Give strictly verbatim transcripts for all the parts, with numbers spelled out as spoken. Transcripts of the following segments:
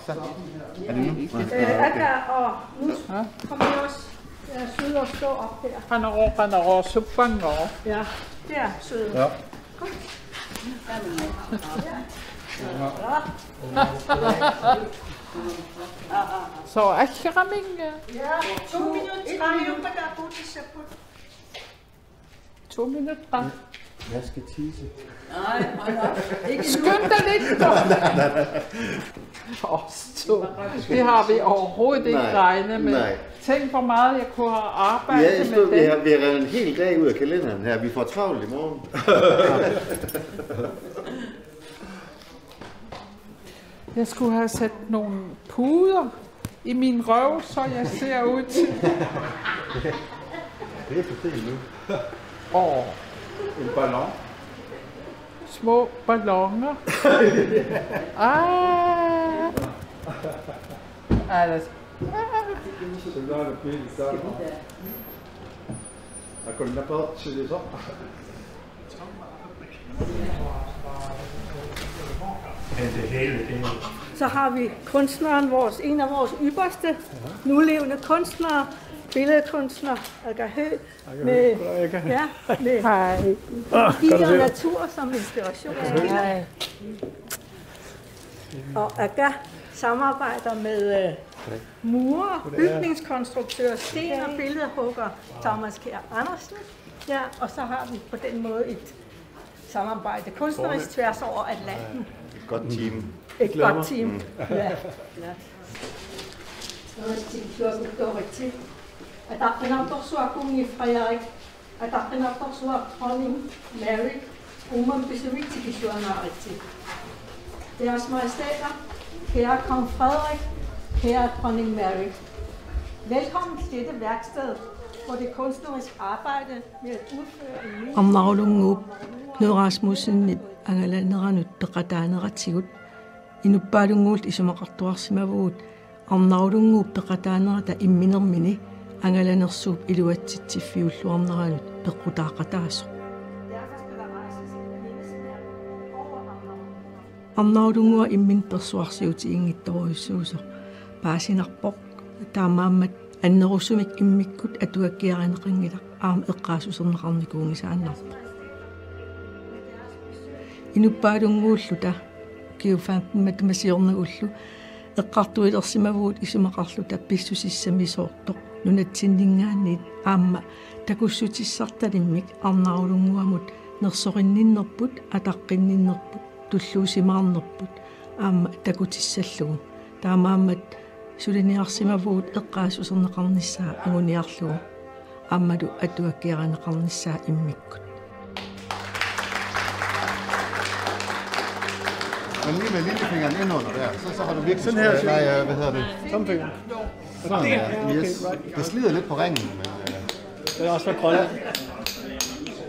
Så. Er det nu? Øh, Akka og Nus, kom I også øh, sidde og stå op her. Qanoq, qanoq, suppanngooq. Ja, der sidder. Ja. Så, asjeraminga. Ja, to minutter, tre minutter, der er god til at sætte på. To minutter. Jeg skal tisse. Nej, hold op. Ikke nu. Skynd dig lidt, dog. Os to. Det har vi overhovedet ikke Nej, regnet med. Nej. Tænk, hvor meget jeg kunne have arbejdet Ja, jeg med stod, vi, den. Har, vi har revet en hel dag ud af kalenderen her. Vi får travlt i morgen. Jeg skulle have sat nogle puder i min røv, så jeg ser ud til Det er for sent nu. Åh, En ballon. Små balloner. Ah. Alles. Så der er det billigt der. Jeg kunne have bare til det så. Så har vi kunstneren, vores, en af vores ypperste nulevende kunstnere, billedkunstner Aga Høegh, med, ja, med Hej. Ski og natur som inspiration. Hej. Og Aga samarbejder med øh, murer, bygningskonstruktør, sten- og billedhugger Thomas Kjær Andersen. Ja, og så har vi på den måde et samarbejde kunstnerisk tværs over Atlanten. Et godt team. Et godt team. Ja. Ataqqinartorsuaq kunngi Frederik, ataqqinartorsuaq dronning Mary, uummammik pisumik tikilluaqqaaritsi. Deres majestæter, kære kong Frederik, kære dronning Mary. Velkommen til dette værksted, hvor det kunstneriske arbejde med at udføre en ny Arnarulunnguup Knud Rasmussenip angalaneranut peqataaneratigut Inuppaalunnguullu isumaqartuarsimavugut Arnarulunnguup peqataanerata imminermini angalanersuup iluatsitsiffiulluarneranut peqqutaaqataasoq. Arnarulunnguaq imminut persuarsiutiginngitsorujussuusoq paasinarpoq, taamaammat annerusumik immikkut atuakkiarineqanngilaq aamma eqqaassuserneqarnikuunngisaannarpoq. Inuppaalunnguulluta ukiut femten matuma siornagullu eqqartuilersimavugut isumaqarluta pissusissamisoortoq nunatsinninngaanniit aamma takussutissartalimmik Arnarulunnguamut nersorinninnerput, ataqqinninnerput, tulluusimaarnerput aamma takutissallugu. Taamaammat suliniarsimavugut eqqaassuserneqarnissaa anguniarlugu aammalu atuakkiarineqarnissaa immikkut. Men lige med lillefingeren ind under der, så, så har du virkelig... Sådan her, nej, øh, hvad hedder det? Tommelfingeren. Sådan der, yes. Det slider lidt på ringen, men... Øh, Det er også for grønne.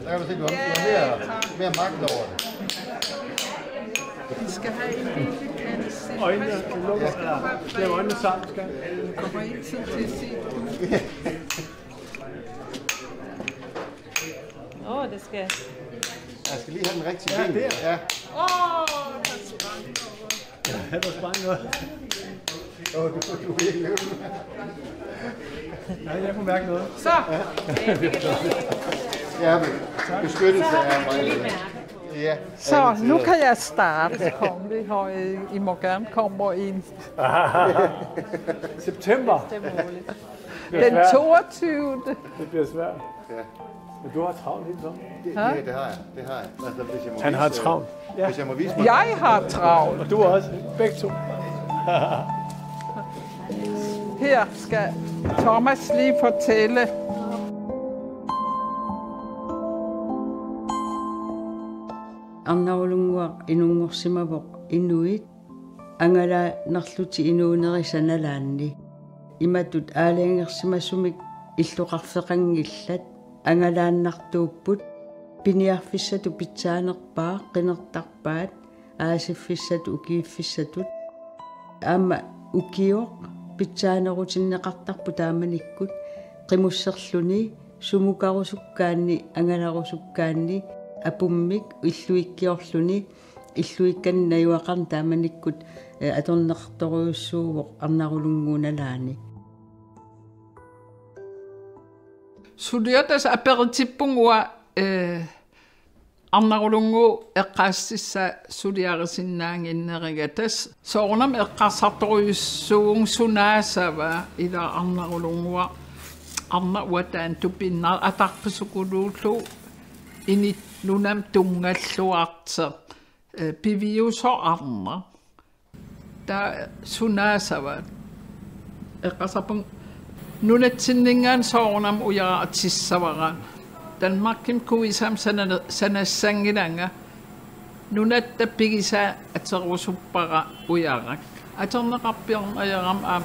Der kan du se, du har, du har mere, mere magt over det. Vi skal have en lille kande sild. Øjnene, ja, slå øjnene sammen, skal. Du kommer ikke tid til at se. Åh, oh, det skal... Jeg skal lige have den rigtige vinkel. Der. Ja. Åh, der sprang noget. Ja, der sprang noget. Åh, du, du er helt løbende. Nej, jeg kunne mærke noget. Så, Ja, men beskyttelse er meget... Ja. Så nu kan jeg starte, kongelige høje. I må gerne komme ind. September. Den toogtyvende. Det bliver svært. Ja. Men du har travlt hele tiden. Det, det, det har jeg. Det har jeg. Altså, hvis jeg må Han vise, har øh, travlt. Hvis jeg må vise mig. Jeg har travlt. Og du også. Begge to. Her skal Thomas lige fortælle. Arnarulunnguaq inunngorsimavoq inuit angalaannarlutik inuunerisat nalaanni. Imatut aalajangersimasumik illoqarfeqanngillat, angalaannartuupput, piniarfissatut pitsaanerpaaq qinertarpaat, aasiffissatut ukiiffissatut. Aamma ukioq pitsaanerutinneqartarpoq taamanikkut qimusserluni, sumukarusukkaanni, angalarusukkaanni, apummik illuikkiorluni, illuikkannik najugaqarneq taamanikkut, eh, atorneqartorujussuuvoq Arnarulunnguup nalaani. Suliaq tassa aperitippunga, eh, Arnarulunnguup eqqaassutissaa suliarisinnaannginneriga, tassa soorunami eqqarsartorujussuuvunga sunaasava, ila Arnarulunnguaq arnaq uanga taanna tupinnartoq ataqqisukuluullugu init nunamut tunngalluartoq, eh, piviusoq arnaq. Taava sunaasava? Eqqarsarpunga nunatsinninngaanniit soorunami ujarartissavara. Danmarkimi kuisamik sana-, sanassanngilanga. Nunatta pigisaa aterusuppara ujarak. Atorneqarpiarneq aamma.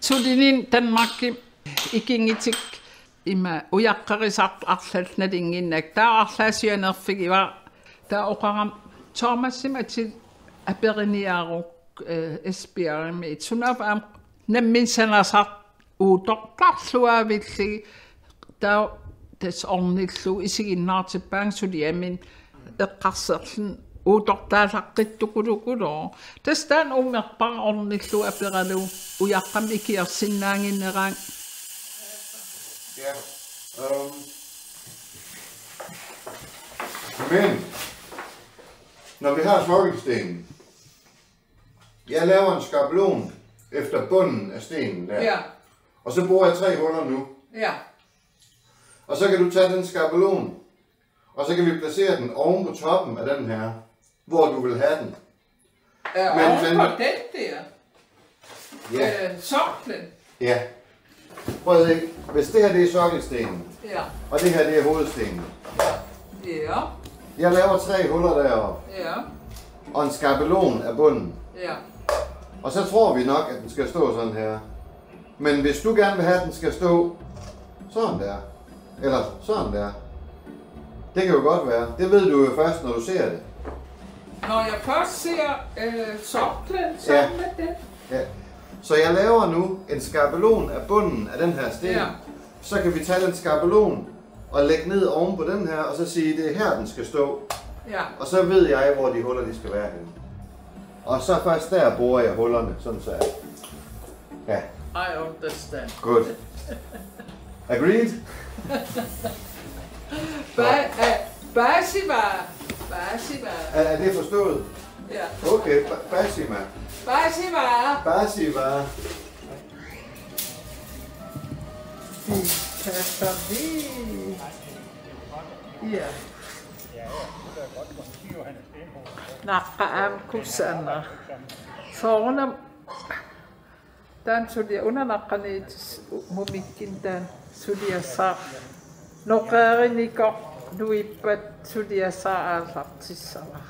Sulininni Danmarkimi ikinngitikka ima ujaqqarisartut arlallit nalunnginnakku, taava arlaat sianerfigivara. Taava oqarama Thomasimik aperiniaruk, eh, Esbjergimi, sunaaffa aamma nammineq sanasartoq uuttortarluaavillugit, taava tassa ornillugu isiginnaartippaanga suliaminnut eqqarserluni uuttortaallaqqittukulukulu. Tassa taanna uummerpara ornillugu aperalugu ujaqqamik ikiorsinnaannginneraangat. Ja. Øhm. Men når vi har sokkestenen, jeg laver en skabelon efter bunden af stenen der. Ja. Og så borer jeg tre huller nu. Ja. Og så kan du tage den skabelon, og så kan vi placere den oven på toppen af den her, hvor du vil have den. Ja, men, oven men, på den der. Ja. Øh, soklen. Ja. Prøv at se. Hvis det her, det er sokkelstenen, ja, og det her, det er hovedstenen, ja, jeg laver tre huller deroppe, ja, og en skabelon af bunden. Ja. Og så tror vi nok, at den skal stå sådan her. Men hvis du gerne vil have, at den skal stå sådan der, eller sådan der, det kan jo godt være. Det ved du jo først, når du ser det. Når jeg først ser, øh, soklen, ja, sammen med den. Ja. Så jeg laver nu en skabelon af bunden af den her sten. Ja. Så kan vi tage den skabelon og lægge ned oven på den her, og så sige, det er her, den skal stå. Ja. Og så ved jeg, hvor de huller, de skal være henne. Og så først der borer jeg hullerne, sådan så at, ja. I understand. Good. Agreed? Ba-, øh, Basiva. Basiva. Er, er det forstået? Ja. Okay, ba-, Basima. Basiva. Basiva. Di Kasavi. Ja. Naqqa aamma kusanaq. Soorunami taanna sulia-, una naqqaniittoq mumikkunik taanna suliassaaq. Noqeerinikoq nuippat suliassaaq aallartissavara.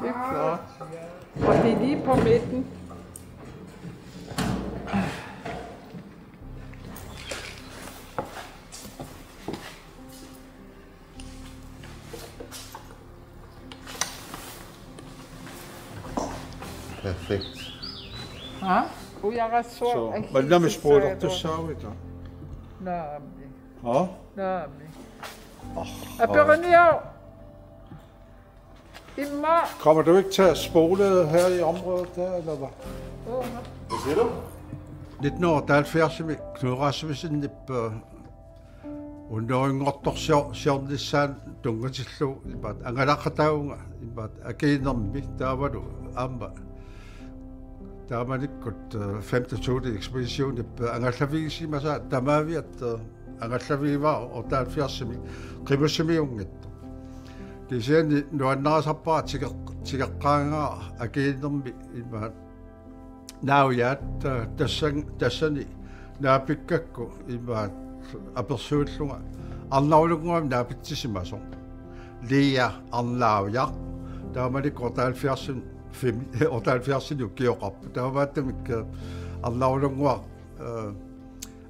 Det er flot. Og det er lige på midten. Perfekt. Ha? Ujarassuaq. Så, men lad mig spørge dig, det sagde vi da. Naamik. Ha? Naamik. Åh, aperiniaruk. Immaqa. Kommer du ikke til at spole her i området der, eller hvad? Åh, nå. Hvad siger du? Nitten hundrede og otteoghalvfjerdsimi Knud Rasmussenip, øh, unnuinngortorsior-, siornissaanut tunngatillugu imaattoq angalaqataavunga imaattoq Akiinermi taavalu aamma taamanikkut, øh, femte Thule ekspeditionip, øh, angallaffigisimassa tamaaviat, øh, angallaffigivaat otteoghalvfjerdsimi qimussimajunngitsoq. Kisianni nuannarisarpara tigeq-, tigeqqaagara Akiinermi imaattoq naaviaat, øh, tassan-, tassani naapikkakku imaattoq apersuillunga Arnarulunnguamik naapitsisimasoq. Lea Arnaaviaq. Taamanikkut otteoghalvfjerdsimi, fem-, otteoghalvfjerdsimi ukioqarpoq. Taamaattumik, øh, Arnarulunnguaq, øh,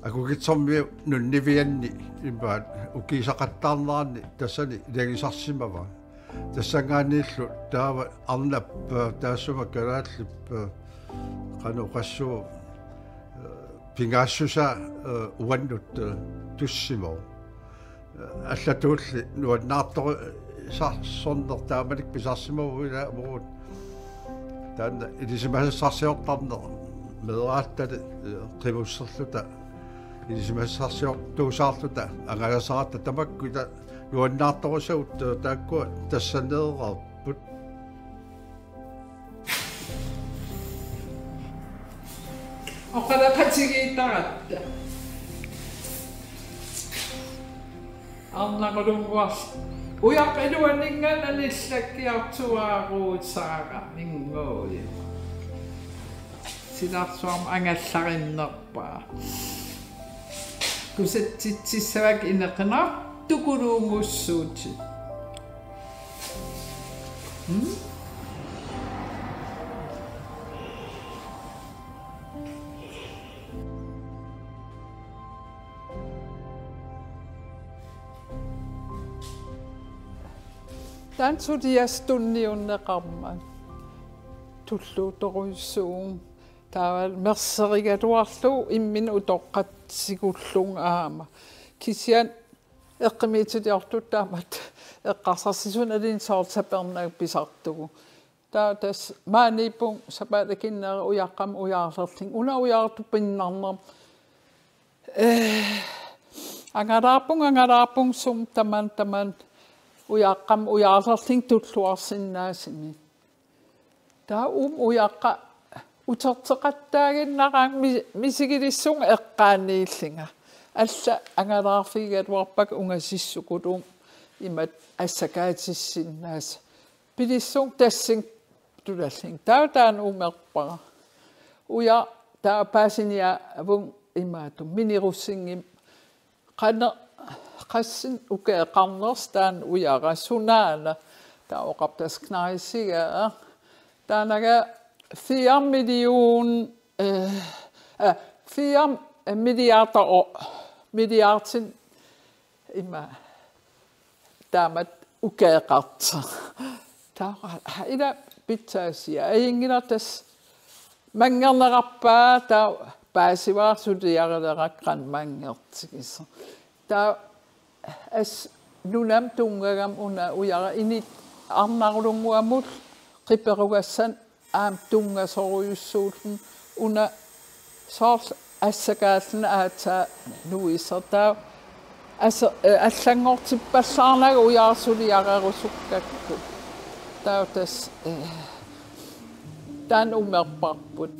Akukitsormiut nunnivianni imaattoq ukiisaqattaarneranni tassani ilagisarsimavaa. Tassanngaanniillu taava arnap, øh, taassuma kalaallip, øh, qanoq oqassuunga, øh, pingaassusaa, øh, uannut, øh, tussimavoq. Øh, allatuulli nuannaartorisarsorneq taamanikkut pisarsimavoq ilaa uagut. Taanna ilisimasassarsiortarneq meeraattali, øh, qimusserluta ilisimasassarsiortuusaarluta angalasaratta tamakku ilaa nuannaartorisagut, øh, taakkua tassaneerarput. Oqaloqatigiittaratta. Arnarulunnguaq. Ujaqqap iluaninngaanniit anillakkiartuaaruusaaraminnguuju. Silarsuarmi angallarinnerpaa. Kusatsitsissavakka inequnartukuluunnguussuutit. Hmm? Taanna suliassaq tunniunneqarmat tulluutorujussuuvoq. Taava merserigaluarlugu imminut utoqqatsigullugu aamma. Kisianni eqqumiitsuliortut taamatut eqqarsarsisunut alin soorlu sapernagu pisartugut. Taava tassa maaniippunga sapaatip akunneri ujaqqamik ujaarlerlunga. Una ujaartupinnarnerma. Eh, angalaarpunga, angalaarpunga sumi tamanna, tamanna ujaqqamik ujaarlerlunga tulluarsinnaasumik. Taava uuma ujaqqat uterteqattaaginnaraangat mi-, misigilissuunga eqqaaniillunga. Alla angalaarfigigaluarpakka ungasissukuluunniit imatut assakaatissinnaasut. Pilissuunga tassunga tulallunga. Taava taanna umerpara. Uja taava paasiniaavunga imaattoq minerussinngimmat. Qanoq, qassinik ukioqarnersoq taanna ujara, sunaana? Taava oqarpoq tassa knaasigaa. Taannaga fire million, øh, øh, fire milliarder år. Milliardit ima taamatut ukioqartoq. Taava ila pitsaasuuvoq. Ajunngilaq tassa manngernerarpaa, taava paasivara suliarilerakku qanoq manngertigisoq. Taava assut nunamut tunngagami una ujara, init Arnarulunnguamut qiperugassanik aamma tunngasorujussuulluni, una soorlu assakaalluni aatsaat nuisoq. Taava ase-, eh, allanngortippallaarnagu ujara suliarerusukkakku. Taava tassa, eh, taanna umerparput.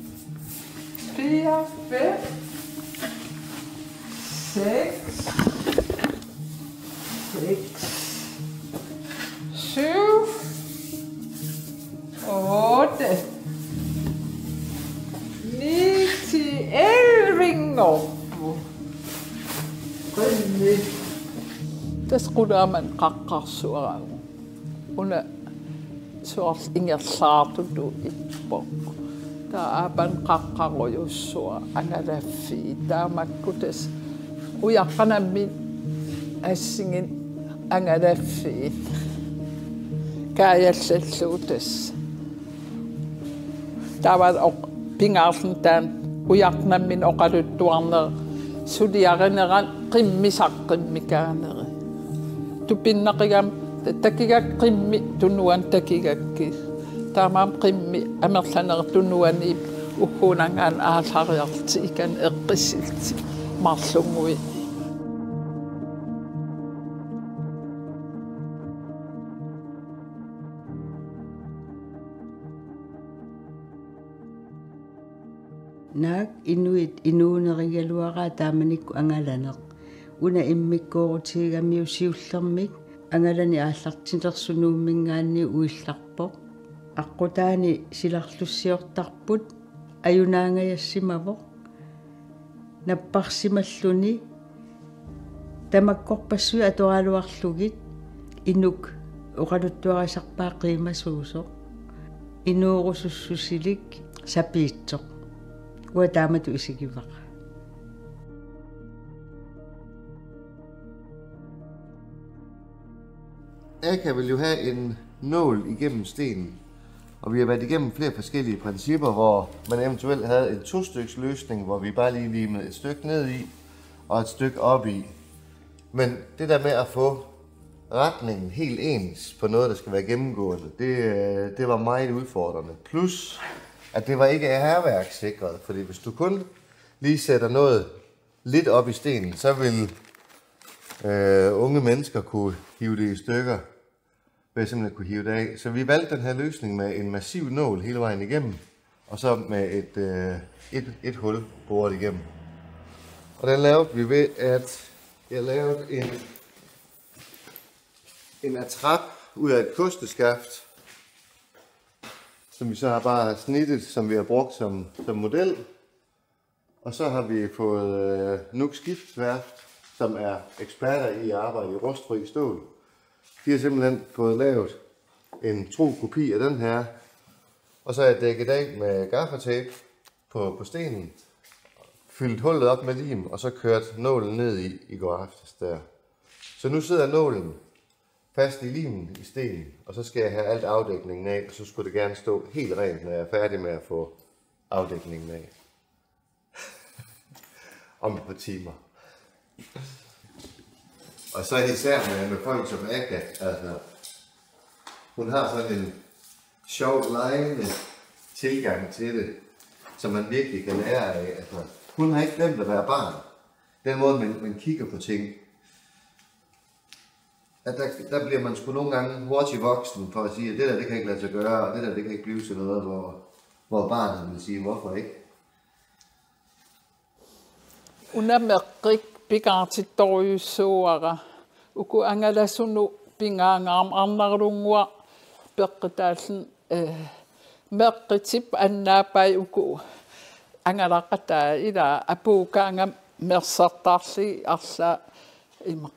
Fire, fem, seks, seks, syv, otte, ni, ti, elleve. Tassa qulaamani qaqqarsuaraavoq. Una soorlu ingerlaartutut ippoq. Taava aappani qaqqarujussuaq angalaffiit. Taava makku tassa ujaqqat nammineq assingineq angalaffiit. Kaajallallugu tassa. Taava oq-, pingaarluni taanna ujaqqat nammineq oqaluttuarnerat suliarinerani qimmit saqqummikaaneri. Tupinnaqigami ta-, takigakku qimmit tunuani takigakkit. Taamaammat qimmit amerlanerit tunuaniipput Ugguuna aallariarlutik ikani eqqissillutik marlunnguit. Naak inuit inuunerigaluaraat taamanikkut angalaneq. Una immikkoorutigigamik siullermik angalaneq aallartilersoq Nuumminngaanniit uillarpoq. Aqqutaani silarlussiortarput ajunaangajassimavoq. Napparsimalluni tamakkorpassuit atoraluarlugit inuk oqaluttuarisarpaa qiimasuusoq. Inuurusussusilik sapiitsoq. Uanga taamatut isigivara. Aka vil jo have en nål igennem stenen, og vi har været igennem flere forskellige principper, hvor man eventuelt havde en to-styks løsning, hvor vi bare lige limede et stykke ned i og et stykke op i. Men det der med at få retningen helt ens på noget, der skal være gennemgående, det, øh, det var meget udfordrende. Plus, at det var ikke hærværkssikret, fordi hvis du kun lige sætter noget lidt op i stenen, så vil øh, unge mennesker kunne hive det i stykker, ved simpelthen at kunne hive det af. Så vi valgte den her løsning med en massiv nål hele vejen igennem, og så med et, øh, et, et hul boret igennem. Og den lavede vi ved, at jeg lavede en, en atrap ud af et kosteskaft, som vi så har bare snittet, som vi har brugt som, som model. Og så har vi fået øh, Nuuk Skibsværft, som er eksperter i at arbejde i rustfri stål. De har simpelthen fået lavet en tro kopi af den her. Og så er jeg dækket af med gaffatape på, på stenen, fyldt hullet op med lim, og så kørt nålen ned i, i går aftes der. Så nu sidder nålen fast i limen i stenen, og så skal jeg have alt afdækningen af, og så skulle det gerne stå helt rent, når jeg er færdig med at få afdækningen af. Om et par timer. Og så især med, med folk som Aka, altså, hun har sådan en sjov, legende tilgang til det, som man virkelig kan lære af. Altså, hun har ikke glemt at være barn. Den måde, man, man kigger på ting. At der, der bliver man sgu nogle gange hurtigt voksen for at sige, at det der, det kan ikke lade sig gøre, og det der, det kan ikke blive til noget, hvor, hvor barnet vil sige, hvorfor ikke? Una meqqik pingaartittorujussuuara. Uku angalasunut pigaangaarmat Arnarulunnguaq peqqutaalluni, eh, meqqitip annaappai uku angalaqatai, ila apuukkaangami mersartarlugit, arlaat ima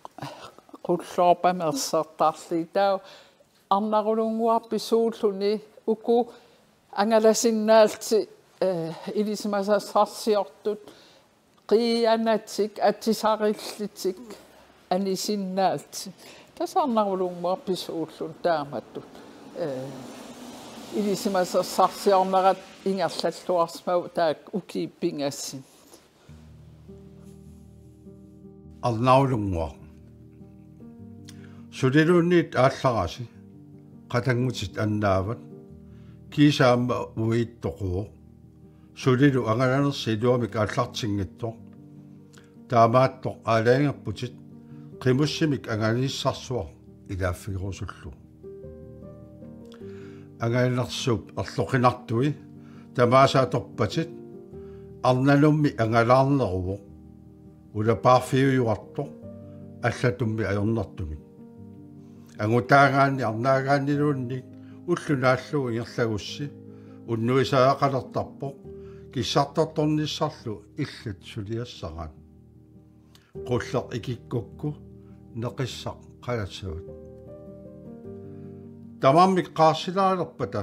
qulloorpat mersartarlugit. Taava Arnarulunnguaq pisuulluni uku angalasinnaallutik, eh, ilisimasassarsiortut qiianatik atisarillutik anisinnaallutik. Tassa Arnarulunnguaq pisuulluni taamatut, eh, ilisimasassarsiornerat ingerlalluarsimavoq taakku ukiut pingasut. Arnarulunnguaq. Suliluunniit aallarasi, qatanngutit annaavat, kiisa aamma uiittoquvoq. Sulilu angalanersi iluamik aallartinngitsoq. Taamaattoq aalajangerputit qimussimik angalanissarsuaq ilaaffigerusullugu. Angalanersuup erloqinartui tamaasa atorpatit, arnanummi angalaarneruvoq, ulapaarfiujuartoq allattummi ajornartumik. Angutaagaanni arnaagaanniluunniit ulloq naallugu ingerlagussi unnuisariaqalertarpoq kissartortornissarlu illit suliassaraat. Qulleq ikikkukku neqissaq qalassavat. Tamarmik qaarsilaalerpata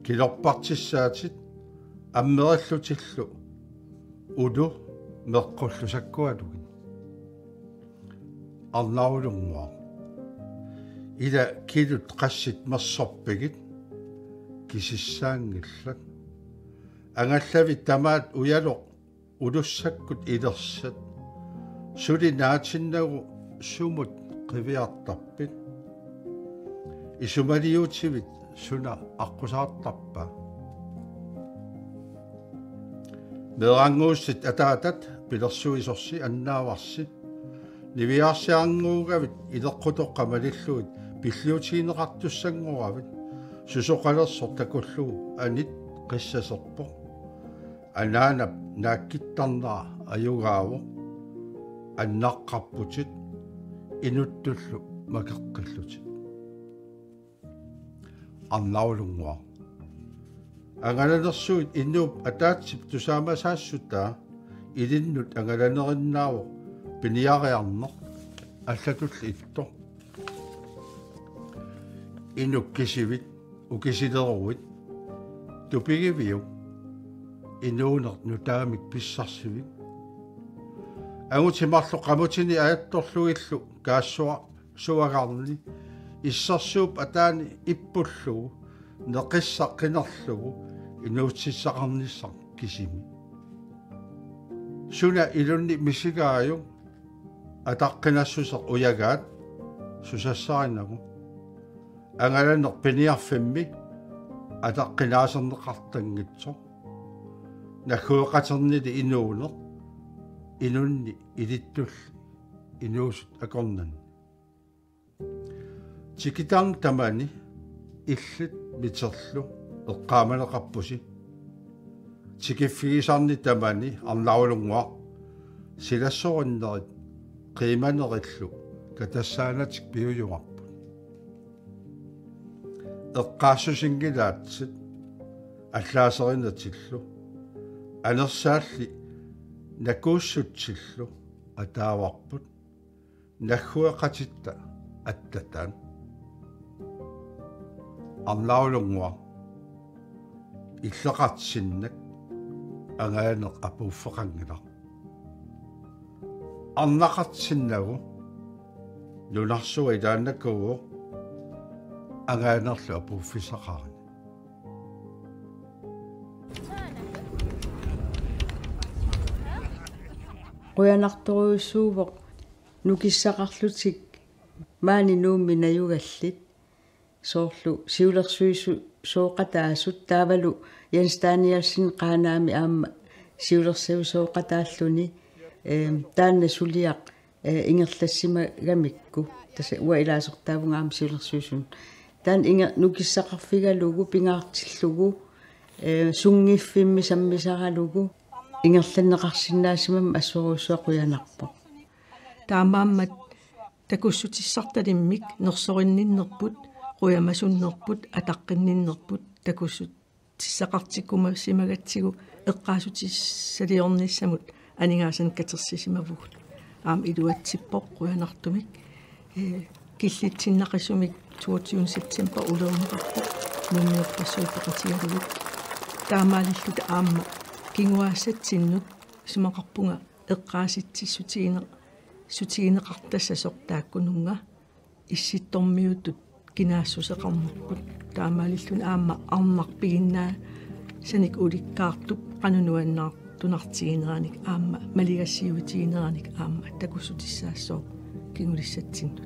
kilorpartissaatit ammerillutillu ulu meqqullu sakkualugit. Arnarulunnguaq. Ila kilut qassit mersorpigit kisissaanngillat. Angallavit tamaat ujaloq ulussakkut ilersat. Suli naatinnagu sumut qiviartarpit? Isumaliutivit suna aqqusaartarpa? Meerannguussit ataatat pilersuisorsi annaavarsi. Niviarsiarnguugavit ileqqutoqqat malillugit pilliutigineqartussanngoravit. Susoqalersoq takullugu anit qissaserpoq. Anaanap naakkittarnera ajugaavoq. Annaqqarputit inuttullu makeqqillutit. Arnarulunnguaq. Angalanersuit inuup ataatsip tusaamasaassutaa ilinnut angalanerinnaavoq piniariarneq allatulli ittoq. Inuk kisivit, ukisileruit, tupigiviuk, inuuneq nutaamik pissarsivik. Angutit marluk qamutini ajattorlugillu kaassua- suagarni, issersuup ataani ippullugu, neqissaq qinerlugu, inuutissaqarnissaq kisimi. Suna ilunni misigaajuk, ataqqinassuseq ujagaat, susassarinagu. Angalaneq piniarfimmi, ataqqinaaserneqartanngitsoq. Naggueqaternili inuuneq, inunni ilittulli, inuusut akornanni. Tikitarneq tamani illit miterlu eqqaamaneqarpusi. Tikiffigisarneq tamani arnarulunnguaq silassorinnerit qiimanerillu katassaanatik piujuarput. Eqqaassusinngilaatsit allaaserinatillu anersaalli nakuussutsillu ataavarput. Naggueqatitta attataat. Arnarulunnguaq illeqartinnak angalaneq apuuffeqanngilaq. Arnaqartinnagu nunarsuaq ilaannakuuvoq angalanerlu apuuffissaqarani. Qujanartorujussuuvoq nukissaqarlutik maani Nuummi najugallit, soorlu siulersuisu-, sooqataasut taavalu Jens Danielsen Qaanaami aamma siulersuisooqataalluni, eem, taanna suliaq, ee, ingerlassimagamikku, tassa uanga ilaasortaavunga aamma siulersuisunut. Taanna inger-, nukissaqarfigalugu, pingaartillugu, ee, sunngiffimmi sammisaralugu, ingerlanneqarsinnaasimammat assorujussuaq qujanarpoq. Taamaammat takussutissartalimmik nersorinninnerput, qujamasunnerput, ataqqinninnerput takussutissaqartikkumasimagatsigu eqqaassutissaliornissamut aningaasanik katersisimavugut. Aamma iluatsippoq qujanartumik. Ee, killitsinnaqisumik toogtyvende september uleorneqarpoq Nuummiorpassuit peqatigalugit. Taamaalilluta aamma kinguaassatsinnut isumaqarpunga eqqaasitsissutigine-, sutigineqartassasoq taakkununnga issittormiutut kinaassuseqarnerput. Taamaalilluni aamma arnaq piginnaasanik ulikkaartup qanoq nuannaartunartigineranik aamma maligassiuitigineranik aamma takussutissaassooq kingulissatsinnut.